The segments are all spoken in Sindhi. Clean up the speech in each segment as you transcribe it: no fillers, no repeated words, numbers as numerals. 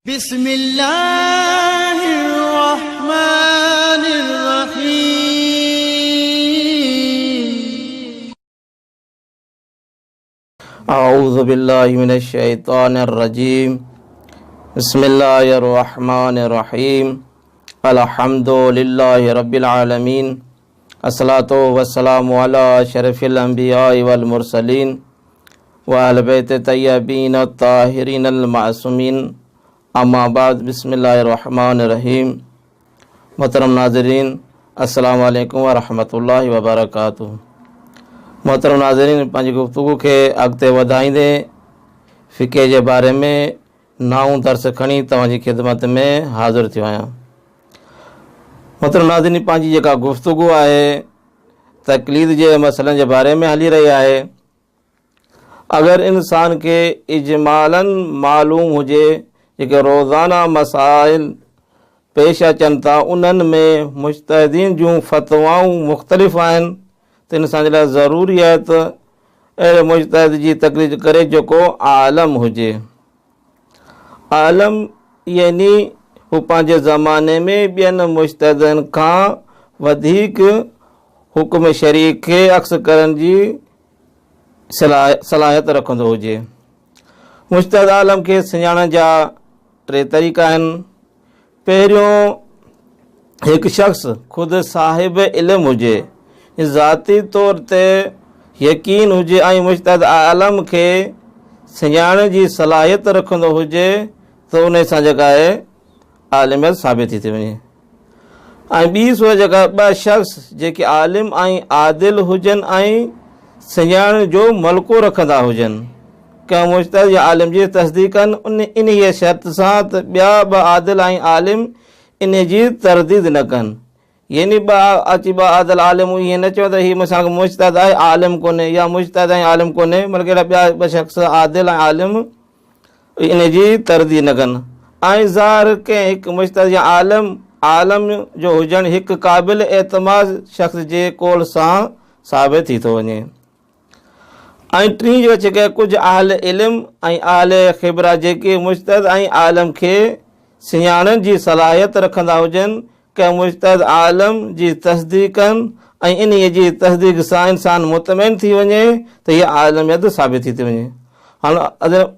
بسم الله الرحمن الرحيم. أعوذ بالله من الشيطان الرجيم. بسم الله الرحمن الرحيم. الحمد لله رب العالمين، الصلاة والسلام على أشرف الأنبياء والمرسلين وأهل بيت الطيبين الطاهرين المعصومين. اما بعد، بسم الله الرحمن الرحيم. محترم ناظرين، السلام عليڪم ورحمة الله وبرڪاته. محترم ناظرين، پنهنجي گفتگو کي اڳتي وڌائيندي فقه جي باري ۾ نائون درس کڻي توهان جي خدمت ۾ حاضر ٿيو آهيان. محترم ناظرين، پنهنجي جيڪا گفتگو آهي تقليد جي مسئلن جي باري ۾ هلي رهي آهي. اگر انسان کي اجمالاً معلوم هجي جيڪي روزانه مسائل پيش اچن ٿا انهن ۾ مجتهدين جون فتوائون مختلف آهن ته انسان جي لاء ضروري آهي ته اهڙي مجتهد جي تقليد ڪري جيڪو عالم هجي. عالم يعني هو پنهنجي زماني ۾ ٻين مجتهدن کان وڌيڪ حڪم شرعي کي عڪس ڪرڻ جي صلاحيت رکندو هجي. مجتهد عالم کي سڃاڻڻ جا ٽي طريقا آهن. پهريون، هڪ شخص خود صاحب علم هجي، ذاتي طور تي يقين هجي ۽ مجتهد عالم کي سڃاڻڻ جي صلاحيت رکندو هجي ته انهي سان جيڪا آهي عالميت ثابت ٿي ٿي وڃي. ۽ ٻي صورت جيڪا ٻه شخص جيڪي عالم ۽ عادل هجن ۽ سڃاڻڻ جو ملڪو رکندا هجن، ڪنهن مجتهد يا عالم جي تصديق ڪن، انهيء شرط سان ته ٻيا ٻه عادل ۽ عالم انهيء جي ترديد نه ڪن. يعني ٻه اچي ٻه عادل عالم ائين نه چون ته هي مثلا مجتهد آهي عالم ڪونهي يا مجتهد ۽ عالم ڪونهي، بلڪه اهڙا ٻيا ٻه شخص عادل ۽ عالم ان جي ترديد نه ڪن ۽ ظاهر ڪنهن هڪ مجتهد يا عالم عالم جو هجڻ هڪ قابل اعتماد شخص جي قول سان ثابت ٿي ٿو وڃي. ۽ ٽين جو جيڪي ڪجهه اهل علم ۽ اهل خبره جيڪي مجتهد ۽ عالم کي سڃاڻڻ جي صلاحيت رکندا هجن ڪنهن مجتهد عالم جي تصديق ڪن ۽ انهيء جي تصديق سان انسان مطمئن ٿي وڃي ته هيء عالميت ثابت ٿي ٿي وڃي. هاڻ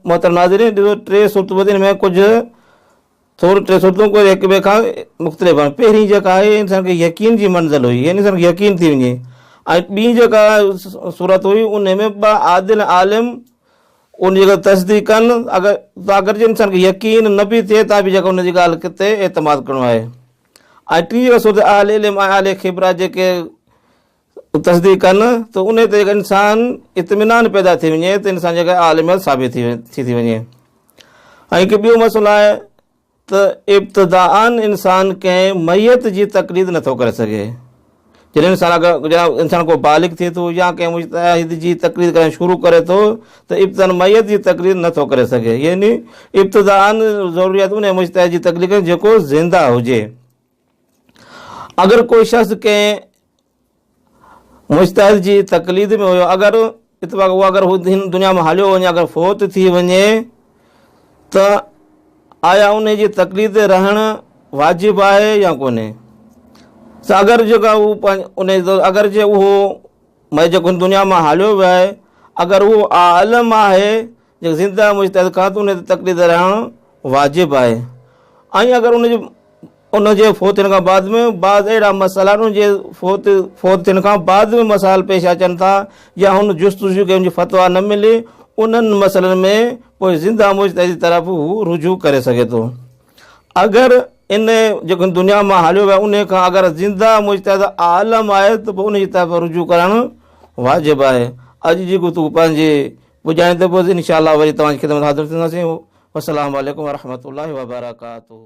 محترم ناظرين ڏسو ٽي صورتون ٻڌي ان ۾ ڪجهه ٿورو ٽي صورتون ڪجهه هڪ ٻئي کان مختلف آهن. پهرين جيڪا آهي انسان کي يقين جي منزل هئي يعني انسان کي يقين ٿي وڃي ۽ ٻي جيڪا صورت هئي ان ۾ ٻه عادل عالم ان جي تصديق ڪن اگر اگر جي انسان کي يقين نه به ٿئي ته به جيڪا ان جي ڳالهه تي اعتماد ڪرڻو آهي ۽ ٽين جيڪا صورت اهل علم ۽ اهل خبره جيڪي تصديق ڪن ته ان تي جيڪا انسان اطمينان پيدا ٿي وڃي ته انسان جيڪا عالميت ثابت ٿي ٿي وڃي. ۽ هڪ ٻيو مسئلو آهي ته ابتداءً انسان ڪنهن ميت جي تقليد نٿو ڪري سگهي. جڏهن انسان اگر جڏهن انسان ڪو بالغ ٿئي ٿو يا ڪنهن مجتهد جي تقليد ڪرڻ شروع ڪري ٿو ته ابتداءً ميت جي تقليد نٿو ڪري سگهي. يعني ابتداءً ضروري آهي ته انهي مجتهد جي تقليد ڪري جيڪو زنده هجي. اگر ڪو شخص ڪنهن مجتهد جي تقليد ۾ هيو اگر اتفاق هو اگر هو هن دنيا مان هليو وڃي اگر فوت ٿي وڃي ته آيا ان جي تقليد تي رهڻ واجب آهي يا ڪونهي؟ ته اگر جيڪا هو ان اگر جي اهو مئي جيڪو هن دنيا مان هليو ويو آهي اگر اهو عالم آهي جيڪو زنده مجتهد کان ته ان تي تقليد رهڻ واجب آهي ۽ اگر ان جي ان جي فوت ٿيڻ کان بعد ۾ بعض اهڙا مسئلا آهن ان جي فوت فوت ٿيڻ کان بعد ۾ مسائل پيش اچن ٿا يا هن جستجو ڪئي ان جي فتويٰ نه ملي انهن مسئلن ۾ پوء زنده مجتهد جي طرف هو رجوع ڪري سگهي ٿو. اگر ان جيڪو دنيا مان هليو ويو ان کان اگر زنده مجتهد عالم آهي ته پوء ان جي طرف رجوع ڪرڻ واجب آهي. اڄ جي گفتگو پنهنجي پڄاڻي تي پهتي انشاء الله وري توهان جي خدمت حاضر ٿينداسين. والسلام عليڪم ورحمة الله وبرڪاته.